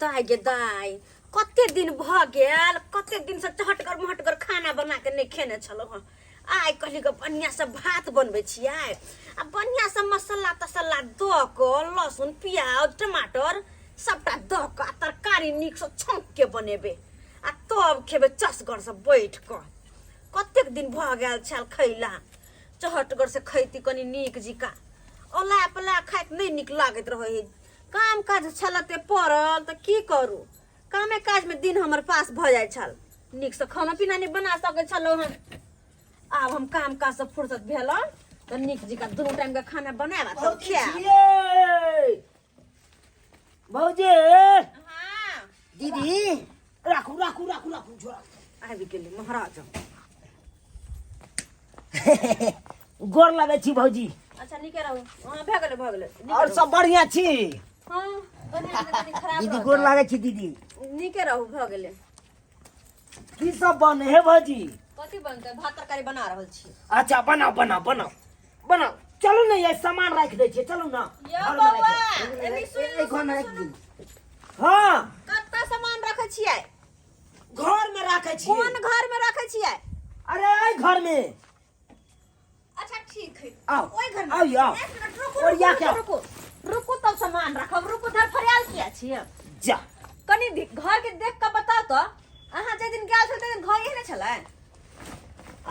दाइ गे दाइ, कते दिन भऽ गेल, कते दिनसँ चहटगर महटगर खाना बना कऽ नहि खेने छलहुँ हँ। आइ कहली गऽ बढ़िआँसँ भात बनबै छियै आ बढ़िआँसँ मसाला तसाला दऽ कऽ, लहसुन प्याज टमाटर सबटा दऽ कऽ आ तरकारी नीकसँ छौंकके बनेबै आ तब खेबै चसगरसँ बैठ कऽ। कतेक दिन भऽ गेल छल खैला, चहटगरसँ खैती कनि नीक जिका। औला पला खाइत नहि नीक लागैत रहै है। काम काज छल ते पड़ल तऽ की करू, कामे काजमे दिन हमर पास भऽ जाइ छल, नीकसँ खाना पीना नहि बना सकै छलहुँ हम। आब हम काम काजसँ फुर्सत भेल तऽ नीक जकाँ दुनू टाइमके खाना बनायब आ तब खायब। भौजी। हाँ। दीदी राखू राखू राखू राखू झोरा। आबि गेलै महाराज। गोर लगै छी भौजी। अच्छा नीके रहू। हाँ भए गेलै भए गेलै, नीके और रहू। सब बढ़िया छी? हाँ बढ़िया छै, कनि खराब दीदी रहतै। गोर लागै छी दीदी। नीके रहू, भऽ गेलै। की सब बने हे भौजी? कथी बनतै, भात तरकारी बना रहल छी। अच्छा बनाओ बनाओ बनाओ बनाओ। चलू ने ये सामान राखि दै छियै, चलू ना। यौ घरमे राखि बौआ, दै। एनी सुनि एहि घरमे राखि सुनू। दी। हाँ। कतऽ सामान रखै छियै? घर में राखै छियै। कोन घर में रखै छियै? अरे एहि घर में। अच्छा ठीक है। आओ, ओहि घर में। आओ, आओ। एक मिनट रुकू, ओरिया रुकू, के आओ। रुकू, रुकू तब सामान रखब। रुकू, धर फरियाल किया छियै? जा। कनि घर के देख कऽ बताउ तऽ, अहाँ जाहि दिन गेल छल ताहि दिन घर एहने छलै?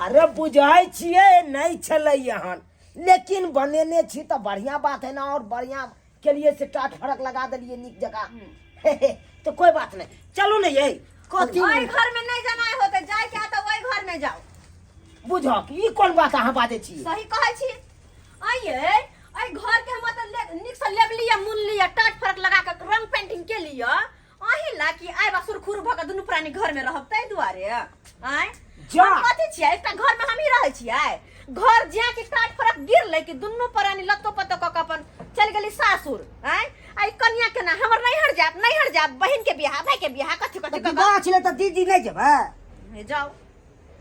अरे बुझै छियै नहि छलै एहन, लेकिन बनेने छी तऽ बढ़िया बात है ना। और बढ़िया के लिए से टाट फड़क लगा देलिए नीक जगह, तो कोई बात नहीं। चलू ने ये कथी ओहि घर में नहीं जाना होते, जाय के तऽ ओहि घर में जाओ। बुझक ई कोन बात अहाँ बाजै छी? सही कहै छी। आइए एहि घर के हम तऽ नीक से लेबली या मुनली या टाट फड़क लगा के रंग पेंटिंग के लिए अही ला कि आइ बा सुरखुरु भऽ के दुनू प्राणी घर में रहब ताहि दुआरे। आँय जा। हम कथी छियै, एकटा घर में हमही रहै छियै? घर ज्या कि टाट फड़क गिरलै कि दुनू प्राणी लत्तो पत्तो कऽ के अपन चलि गेली सासुर। आँय आइ कनिया केना हमर नैहर जायब, नैहर जायब, बहिन के बियाह, भाई के बियाह, कथी कथी तऽ कऽ के। विवाह छलै तऽ दीदी नहि जेबै? हे जाउ।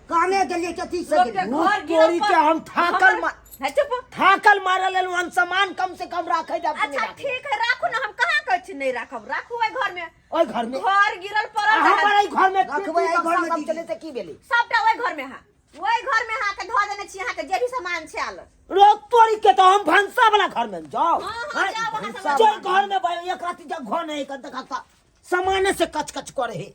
कहने गेलियै कथी से लोक के गेलियै? घर गिरल तोरी के हम थाकल हे चुप। थाकल मारल एलहुँ हन, सामान कम से कम राखै जाब। अच्छा ठीक है, राखू ना, हम कहाँ कहै छी नहि राखब, राखू ओहि घर में। ओहि घर में। घर गिरल पड़ल आ रहल। हमर एहि घर में रखबै एहि घर में कम दीदी। चले से की भेलै? सबटा ओहि घर में है, ओहि घर में अहाँ के धऽ देने छी, अहाँ के जे भी सामान छै आल। रो तोरी के तो हम भनसा वाला घर में जाओ। हाँ, हाँ, हाँ, जाओ, वहाँ भनसा सब जे घर में भाई एक राति जब घर नहीं कर देखा था सामाने से कच कच करे है।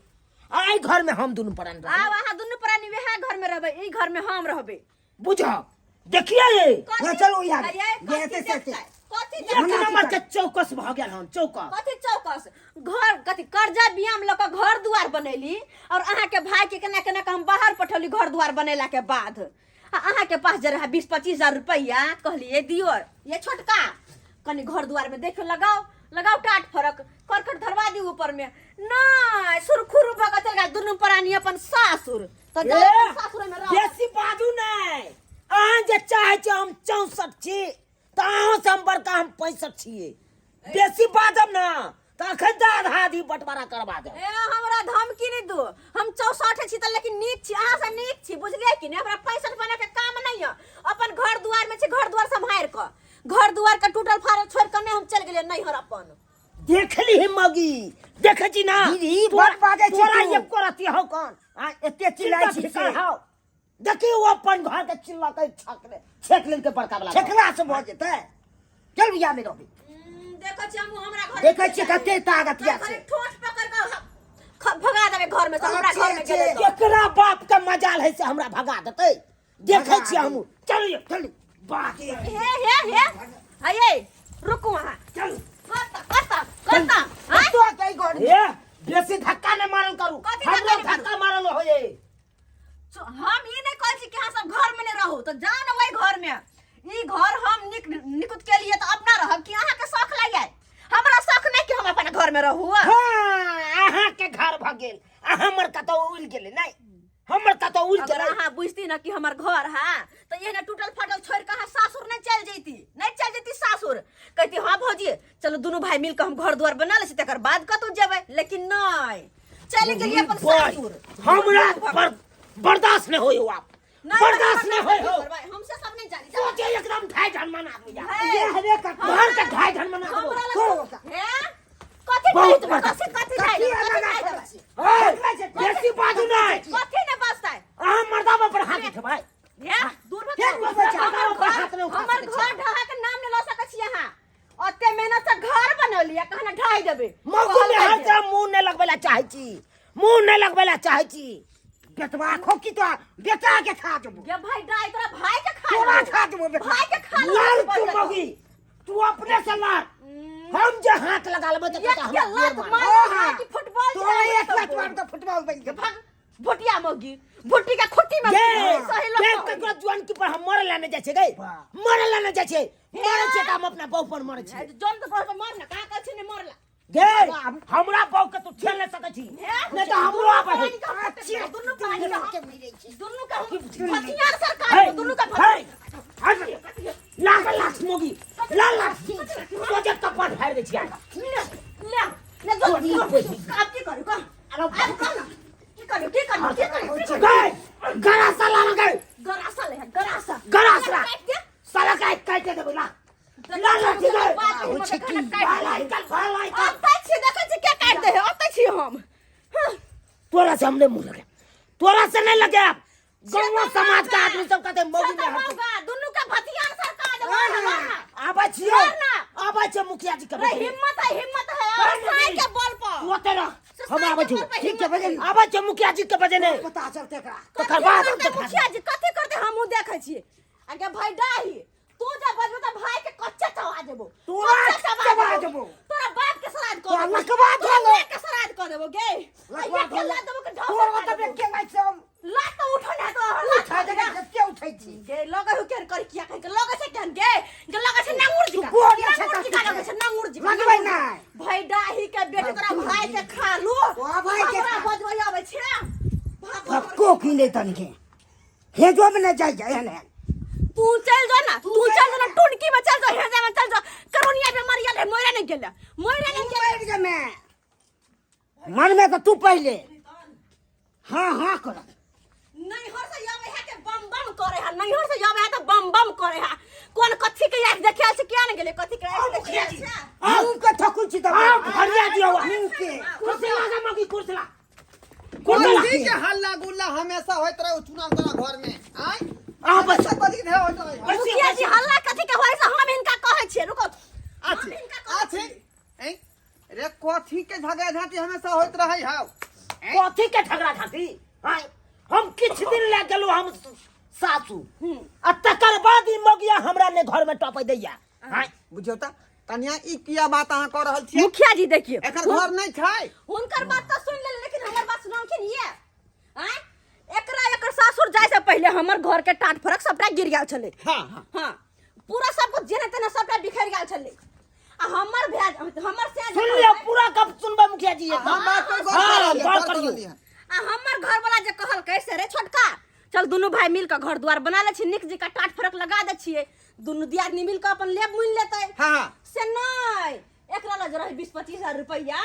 आई घर में हम दुनू प्राणी रहबै। आब अहाँ दुनू प्राणी वएह घर में रहबै, ई घर में हम रहबै। बुझा देखिए ये। कथी? हाँ, चलो यहाँ। अरे, ये कथी ऐसे, ऐसे, देखतै? कथी एक देखतै? नंबर के चौकस भ गेल हम, चौकस। कथी चौकस? घर कथी कर्जा बियाम लऽ कऽ घर दुआर बनैली और अहाँ के भाई के केना केना के हम बाहर पठौली घर दुआर बनेला के बाद। आ अहाँ के पास जे रहे 20-25 हजार रुपैआ, कहलिए दियो ये छोटका कनि घर दुआर में देखियो, लगाओ लगाओ टाट फरक करकट धरवा दी ऊपर में। नहीं सुरखुरु भऽ कऽ चल गेल दुनू प्राणी अपन सासुर। तऽ जाउ ए, अपन सासुर में रहू। बेसी बाजू नहीं, अहाँ जे चाहे छी हम 64 छी तऽ अहाँ से हम बड़का, हम 65 छियै। बेसी बाजब ना तऽ अखन तऽ आधा आधी बंटवारा करवा देब। ए हमरा धमकी नहीं दू, हम 64 छी तऽ लेकिन नीक छी, अहाँ से नीक छी, बुझलियै कि नहीं? हमरा 65 बने के काम नहीं है, अपन घर दुआर में छी, घर दुआर सम्हारि कऽ, घर दुआर के टूटल फाड़ल छोड़ि कऽ नहीं हम चलि गेलियै नैहर अपन। देख ली मगी, देखे छी ना? दीदी, बड़ बाजै छी तोरा तू। एको रति हौ कौन? आ, एते चिल्लाइ छी से। हौ। देखी ओ अपन घर के चिल्ला के छकले, छेक लेल के बड़का वाला। छेकला से भऽ जेतै। चल बियाह में रहबी। देखै छी हमहूँ हमरा घर में देखै छियै कते ताकत यऽ से। ठोस पकड़ कऽ भगा देबै घर में से, हमरा अच्छे, घर में गेलै अच्छे। तऽ। केकरा बाप के मजाल है से हमरा भगा देतै? देखै भगा छियै हमहूँ। चलू यौ, चलू। बाप रे। हे, हे, हे। आइए, रुकू अहाँ। चलू। कतऽ, कतऽ, कतऽ? आँय? तो के घर में? ए, बेसी धक्का नहि मारल करू। कथी धक्का हमरो नहि मारू? धक्का मारल होय। हम ई नहि कहै छी कि अहाँ सब घर में नहि रहू, तऽ जाउ ने ओहि घर में। ई घर हम निकुत के लिए तऽ अपना रहब कि अहाँके शौख लागि जाय? हमरा शौख नहि कि हम अपन घर में रहू। हाँ, अहाँके घर भऽ गेल, आ हमर कतौ उड़ि गेलै नहि, हमर कतौ उड़ि अगर गेलै। अहाँ बुझती ना कि हमर घर है तो एहने टूटल फटल छोड़ के अहाँ सासुर नहीं चल जैती, नहीं चल जैती सासुर। कहती हाँ भौजी चलो दुनू भाई मिल के हम घर द्वार बना ले छी, तकर बाद कतौ जेबै, लेकिन नहीं चलि गेलियै अपन भाई, सासुर। हमरा बर्दाश्त नहीं होय हो आप, नहीं, बर्दाश्त नहीं होय हो। करबै, हमसे सब नहीं जानी। सोचे एकदम ढाई झन मना आदमी जा। हे, ये हवे कत- घर के ढाई झन मना हमरा देबो। लग- हे? कथी बहुत ढाई बर्दाश्त कथी कथी ढाई कथी देबै? एना कथी ना ढाई करै देबै? छी? ए, बेसी बाजू नहि कथी ने बचतै अहाँ मर्दाबा पर हाथ उठेबै हे दूर भऽ हे, जाउ। दूर भऽ जाउ। हमर घर हाथ नहि उठा हमर सकै घर ढहा के नाम नहि लऽ सकै छी अहाँ ओते मेहनत से घर बनौलियै कहना ढाई देबै मौगू में कहलकै हर जे- तरह मुंह नहि लगबै ला चाहै छी मुंह नहि लगबै ला चाहै छी बेटवा खोकी तो बेटा के खा देबो गे भाई डाई तोरा भाई के खा तोरा लेबो। खा देबो बेटा भाई के खा लेबो, लड़ बच तू जेतौ। मौगी तू अपने से लड़ हम जे हाथ लगा लेबै तऽ एक कहता के हमरा लात गोर मार मार। हाँ। कि फुटबॉल तोरा खेलाबै एक लात सबको। मार तो फुटबॉल बन गेल भाग भुटिया मौगी भुट्टी के खुट्टी में गे सही लोग गे कहै। ककरो जुआन की पर हम मरे ला नहि जाइ छै गे वाह। मरे ला नहि जाइ छै मरे छै तऽ हम अपना बहू पर मरे छी जन तऽ पर मर ना का कहै छी ने मरला गे हमरा बहू के तू ठेल नहि सकै छी हे? नहि तऽ हमरो आबै है। दुनू प्राणी के हम- दुनू प्राणी के हम- के मिलै छी दुनू के हम हथियार सरकार हे, के दुनू के हे, हट। लाख लाख मोगी लाख लाख सोचे कपड़ फाड़ि दै छियै ले ले ले जो तोरी पैसी। आब की करू कह आब कह ना की करू की करू की करू की करू? गए गरा साला ना गए गरासा ले गरासा गरासा। काट दे साला का काट देबै ला ला ला ठीक है बात है, मगर खाना काट ला दे। निकल ला निकल अब तक छी देखै छी के काट दे अब तक छी हम हाँ। तोरा से हमने मुंह लगे तोरा से नहीं लगे अब गाँव समाज का आदमी सब कहते मौगी में हाथ मौगा दुनू के भथियार सरकार दे मार ना आबै छियो मार ना। आबै छियो मुखिया जी के अरे हिम्मत है हिम्मत है और साई के बल पर तू ओते रह से हम साई आबै के छियो बल पर ठीक छै बजल आबै छियो मुखिया जी के बजेने पता चलते एकरा तकर बाद हम करते देखा मुखिया जी कथी करते हमहूँ देखै छियै आगे भाई डाही तू जब बजबे तऽ भाई के कच्चे चबा देबो तोरा कच्चे चबा देबो। तोरा बाप के श्राद्ध कर तोरा देबो लकवा तोरा धो ले। माय के श्राद्ध कर देबो गे आ लकवा एक के धो ले। लात देबो के ढास तोरा मार तऽ देबो। के लाइक से हम लात तऽ उठो ना तो लात उठा देबै के उठै छी गे लगै हो केहन कर किया कहि के लगै छै केहन गे गे लगै छै नांगुर जी तू गोर छै नांगुर जी तऽ लगै छै नांगुर जी लगबै नहि। भाई डाही के बेटी तोरा भाई के खा लू तोरा भाई के हमरा खा। बजबै आबै छै भाग भक्को की नहीं तनके हेजो में नहीं जाय एहन एहन तू चल जो ना तू चल जो ना टुनकी में चल जो हेजे में चल जो करोनिया बीमारी आले मोरे नहीं गेले मोरे नहीं गेले मर गे मैं मन में तो तू पहले हाँ हाँ कर नैहर से आवे है के बम बम करे है नैहर से आवे है तो बम बम करे है कोन कथी के आँख देखे छै किया नहीं गेले कथी के आँख मुखिया देखे जी छै आओ मुंह के थकुल छी तब आओ फरिया दियो मुंह के कुर्सी लगा मगी कुर्सी ला कुर्सी ला कथी के हल्ला गुल्ला हमेशा होइत रहे चुनाव तोरा घर में आय आ बस हमेशा कथी के होइत रहे मुखिया जी हल्ला कथी के होय से हम हिनका कहै छियै रुको हम आछे हिनका कहै आछे ऐं रे कथी के झगड़ा झांटी हमेशा होइत रहे हाउ कथी के झगड़ा झांटी आय हम किछ दिन लए गेलहुँ हम सासू आ तकर बाद ई मगिया हमरा ने घर में टपै दैया आय बुझियौ तऽ कनिया ई किया बात अहाँ कऽ रहल छियै मुखिया जी देखिए एकर घर नहि छै हुनकर बात तऽ सुनि लेल लेकिन हमर बात सुनालखिन ये आँय एकरा एकर सासुर जाय से पहिले हमर घर के टाट फरक सबटा गिर गेल छलै हाँ हाँ हाँ पूरा सब कुछ जेना तेना सबटा बिखर गेल छलै आ हमर भैया हमर से सुन लियौ पूरा गप सुनबै मुखिया जी एकदम हम बात पर गौर हाँ, कऽ रहलियै, गौर गौर कऽ करियौ। रहलियै। आ हमर घर वाला जे कहलकै से रे छोटका चल दुनू भाई मिल के घर द्वार बना लै छी नीक जकाँ टाट फरक लगा दै छियै दुनू दियादनी मिल के अपन लेब मुनि लेतै हाँ हाँ से नहि एकरा लग रहे 20-25 हजार रुपया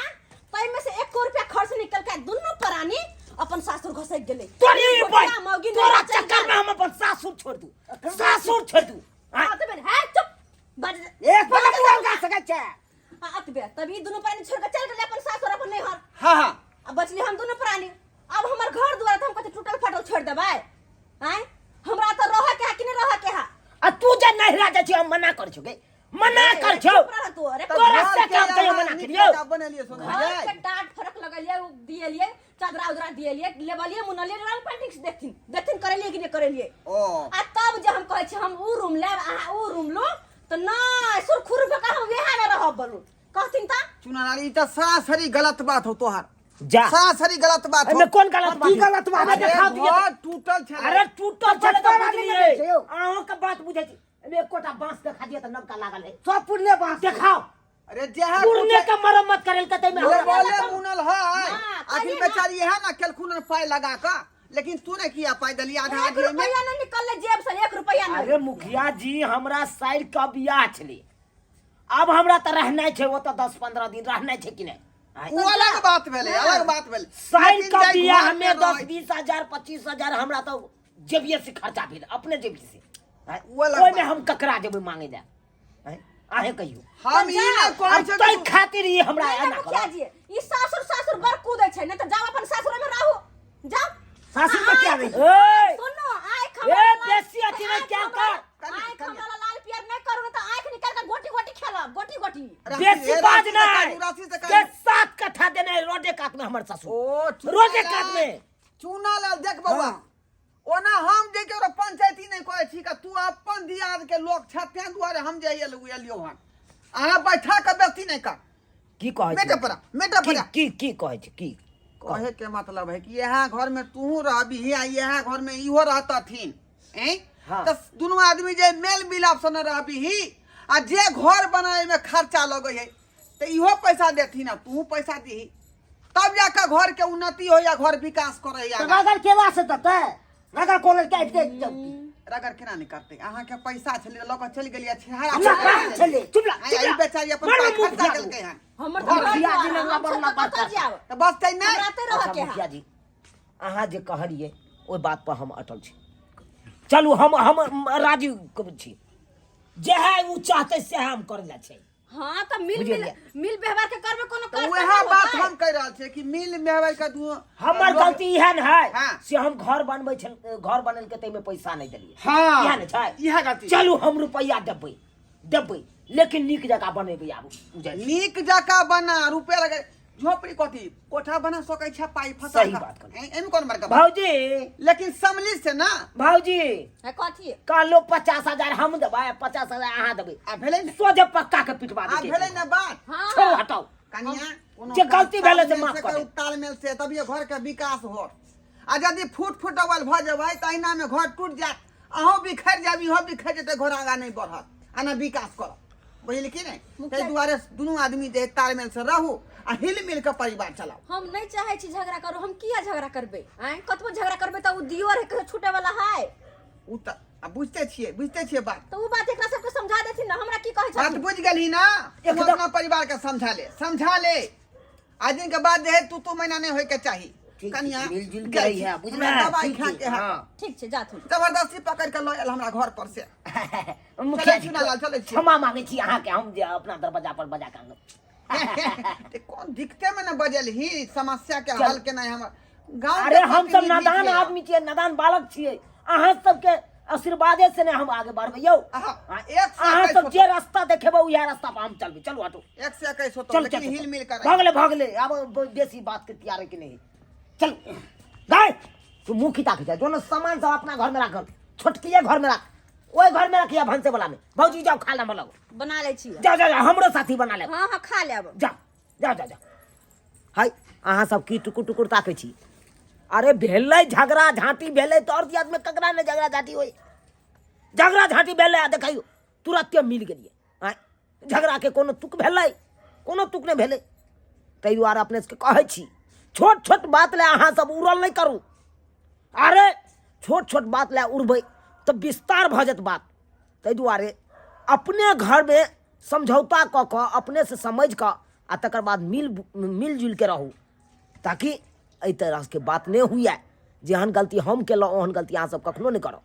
ताहिमे से एको रुपया खर्च निकल के दुनू प्राणी अपन सासुर घसक गेलै तोरी गोटिया मौगी नहि तोरा बचल चक्कर में हम अपन सासुर छोड़ दू सासुर छोड़ दू हाँ, अतबे ने, है चुप बज एक पर मुँह लगा सकै छै हाँ, अतबे तब ई दुनू प्राणी छोड़ के चल गेलै अपन सासुर अपन नैहर हाँ हाँ आ बचली हम दुनू प्राणी अब हमर घर दुआर तऽ हम कथी टूटल फाटल छोड़ देबै आँय हमरा तऽ रहऽ के है कि नहि रहऽ के है आ तू जे नहिरा जाइ छी हम मना कर छौ गे मना कर छौ चुप रह तू अरे तोरा घर से के काम कहियो अहाँ मना नीक करियौ जकाँ बनेलियै सोना घर के यै। टाट फरक लगलियै उ दिएलियै चादरा उदरा दिएलियै लेबलियै मुनलियै रंग पेंटिंग से देखथिन देखथिन करेलियै कि नहि करेलियै ओ आ तब जे हम कहै छी हम उ रूम लेब अहाँ उ रूम लो तऽ नहि सुरखुर भऽ कऽ हम वएह मे रहब बोलू कहथिन तऽ चुनारानी ई तऽ सरासरी गलत बात हो तोहार जा सरासरी गलत बात हो एहिमे कोन गलत बात की गलत बात अरे है? देखाओ दिए घर टूटल छलै अरे टूटल छलै तऽ बचपना बुझलियै में छै यौ। अहूँ के बात बुझै छी एहिमे एकोटा बाँस देखा दिअ तऽ नवका लागल है सब पुरने बाँस देखाओ अरे जेहा पुरने के मरम्मत करेल के ताहिमे हमरा बोले मुनल है हाँ, आखिर कहिए ना। बेचारी है ना केलखुन हन पाइ लगा कऽ लेकिन तू ने किया पाइ देली आधा एक आधी में रुपया नहि निकललै जेब से एक रुपया नहि अरे मुखिया जी हमरा साइड के बियाह छलै आब हमरा तऽ रहनाइ छै ओतऽ 10-15 दिन रहनाइ छै कि नहि आँय? ओ अलग बात भेलै अलग बात भेलै साइड लेकिन का जाहि बियाह घर में मे 10 रहै- 20 हजार 25 हजार हमरा तऽ जेबिये से खर्चा भेल अपने जेबी से आँय? ओ अलग ओहिमे बात। हम ककरा जेबै मांगे लए आँय? अहें कहियो। हम ई नहि कहै अब छै तै खातिर ई हमरा नहि, एना नहि, मुखिया करत। जी, ई सासुर सासुर बड़ कूदै छै, नहि तऽ जाउ अपन सासुर में रहू, जाउ। सासुर में क्या रही? ए सुनो, आँखि ए, हमरा लाल- बेसी अथी नहि आँखि कयल हमरा- कर। आँखि हमरा लाल पियर नहि करू, नहि तऽ आँखि निकालि कऽ गोटी गोटी खेलब, गोटी गोटी। बेसी बाज नहि राशि से के सात कट्ठा देने है रोडे कात में हमर ससुर। ओ चूना रोडे लाल, कात में। चूना लाल देख बौआ, हाँ। ओना हम जे केकरो पंचायती नहि कहै छी कि तू अपन दियाद के लोक छ, तें दुआरे हम जे एलियौ हन। अहाँ बैठा के बेसी नहि कर। की कहै मेटे छी? पड़ा, मेटे की पड़ा। की की कहै छी? की कहे के मतलब है कि यहाँ घर में तू रहबी, यहाँ घर में इहो रहतथिन, हैं? हाँ। तऽ दुनू आदमी जे मेल मिलाप से न रहबी आ जे घर बनावे में खर्चा लगे है तऽ इहो पैसा देथिन आ तू पैसा दीही, तब जाके घर के उन्नति हो या घर विकास करे। तऽ रगड़ केला से देतै? रगड़ कॉलेज के आबिते रगड़ केना नहि करतै? अहाँके पैसा छलै लऽ कऽ चलि गेलियै छिहारा। हमरा कहाँ छलै? चुप ला, आइ चुप ई ला। बेचारी अपन मारो पाइ मुँह खर्चा फुला केलकै हन। हमर घर तऽ घर मुखिया जी दुआर, लग हम बड़ सब तऽ बड़का। कतऽ जायब? तऽ बसतै नहि। हमरा तऽ रहऽ अच्छा के है। मुखिया जी, अहाँ जे कहलियै ओहि बात पर हम अटल छी। चलू, हम राजी छी, जे है ओ चाहते से हम करै ला छै। हाँ, तऽ मिल मिल बुझलियै। मिल व्यवहार के करबै, कोनो तऽ काज उएह तऽ बात नहि हम कहि रहल छियै कि मिल मेहबै के दू हमर गलती इएह ने है हाँ। से हम घर बनबै छल, घर बनेलकै ताहिमे पैसा नहि देलियै। हाँ। इएह ने छै? इएह गलती। चलू, हम रुपैआ देबै देबै, लेकिन नीक जकाँ बनेबै आब, बुझलियै? नीक जकाँ बना, रुपया लगे झोपड़ी कथी कोठा बना सकै छै पाइ फसा सही कऽ। बात कहलियै। एहिमे कोन बड़का बात? भौजी। लेकिन सम्मिलित से ना। भौजी। है, कथी? कहलो 50,000 हम देबै, 50,000 अहाँ देबै। आ भेलै ने? सोझे पक्का के पिटवा आ देतै। भेलै ने बात? हाँ। छोड़ू, हटाउ। कनिया, कोनो जे गलती भेलै से तालमेल माफ से कऽ करू, दे। तालमेल से तभिए घर के विकास होत, आ यदि फूट फूटवल भऽ जेबै तऽ अहिना में घर टूट जायत, अहूँ बिखरि जायब, इहो बिखरि जेतै, घर आगाँ नहि बढ़त आ ने विकास करत, बुझली कि नहि? ताहि दुआरे दुनू आदमी जे तालमेल से रहू आ हिल मिल के परिवार चलाउ। हम नहि चाहै छी झगड़ा करू, हम किया झगड़ा करबै? आँय, कतबो झगड़ा करबै तऽ ओ दियोर है, कहियो छूटे वाला है? ओ तऽ आ बुझते छियै, बुझते छियै बात। तऽ ओ बात एकरा सबके समझा देथिन ने, हमरा की कहै बात छथिन? बुझि गेलही ना? तू एकदम। अपना परिवार के समझा ले, समझा ले। आज दिन के बाद जे है तू तू महीना नहीं होय के चाही। ठीक, कनिया मिलजुल के जाइ रही है, छी। बुझले? हमरा दवाई ठीक, खा के है। हाँ। ठीक छै, जाथुन। जबरदस्ती पकड़ के लऽ आयल हमरा घर पर से। मुखिया चलै जी, छी लाल, चलै छी। क्षमा मांगे छी अहाँके हम जे अपना दरवाजा पर बजा के आनलहुँ। ते कोन दिक्कते में न बजलही समस्या के चल। हल के नहीं हमर गाँव अरे के हम सब प्रतिनिधि नादान छियै। आदमी छियै, नादान बालक छियै, अहाँ सबके आशीर्वादे से ने हम आगे बढ़बै यौ। अहाँ, हाँ, एक सए अहाँ एकैस सब होतौ। जे रास्ता देखेबै उएह रास्ता पर हम चलबै। चलू, हटू। 121 होतौ, चल लेकिन चल हिल मिल कर। भऽ गेलै, भऽ गेलै, आब बेसी बात के तैयार है कि नहीं? चल गाय, तू मुँह खिता खिचा जो ने, सामान सब अपना घर में राखल, छोटकिए घर में राख, ओहि घर में रखिया भनसे वाला में। भौजी जाओ, खाना बनाओ। बना लै छी। जाओ जाओ जाओ, हमरो साथी बना ले। हाँ हाँ, खा लेब। जाओ जाओ जाओ जाओ। हाय, अहाँ सब की टुकुर टुकुर ताकै छी? अरे भेलै झगड़ा झाँटी भेलै तऽ आओर दियाद में ककरा नहि झगड़ा झाँटी होइ? झगड़ा झाँटी भेलै आ देखियौ तुरत्ते मिल गेलियै। आँय, झगड़ाके कोनो तुक भेलै? कोनो तुक नहि भेलै। ताहि दुआरे अपने सबके कहै छी, छोट छोट बात लए अहाँ सब उड़ल नहि करू। अरे छोट छोट बात लए उड़बै तऽ विस्तार भऽ जायत बात। ताहि दुआरे अपने घरमे समझौता कऽ कऽ, अपनेसँ समझि कऽ आ तकर बाद मिल मिलजुलि के रहू, ताकि एहि तरहके बात नहि हुए। जेहन गलती हम केलहुँ ओहन गलती अहाँ सब कखनो नहि करब।